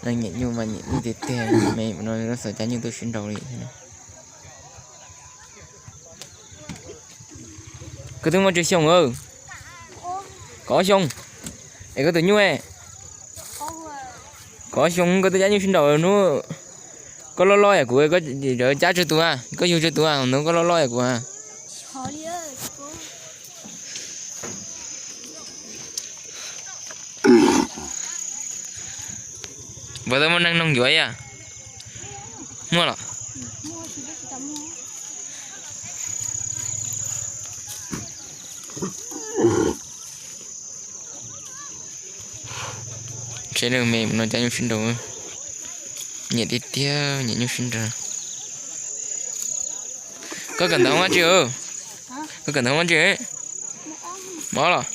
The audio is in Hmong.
Nyiam nyuj mas nyiam nyuj tiag tiag, me no lub xav cab nyuj tuaj sib nraus li thiab. Koj twb muaj tsawg xyoo? Kaum ob xyoo. Es koj tus nyuj? Kaum ob xyoo koj twb cab nyuj sib nraus hnub. Koj loj loj yam kuv, koj cab tsawg tus a? Koj yug tsawg tus a hnub koj loj loj yam kuv a? Puas tau muaj neeg noog yuav ib yam? Muaj los? Seb lawv me no cab nyuj sib nraus, nyiam tiag tiag, nyiam nyuj sib nraus. Koj kawm ntawv hoob dab tsi? Koj kawm ntawv hoob dab tsi? Mov los?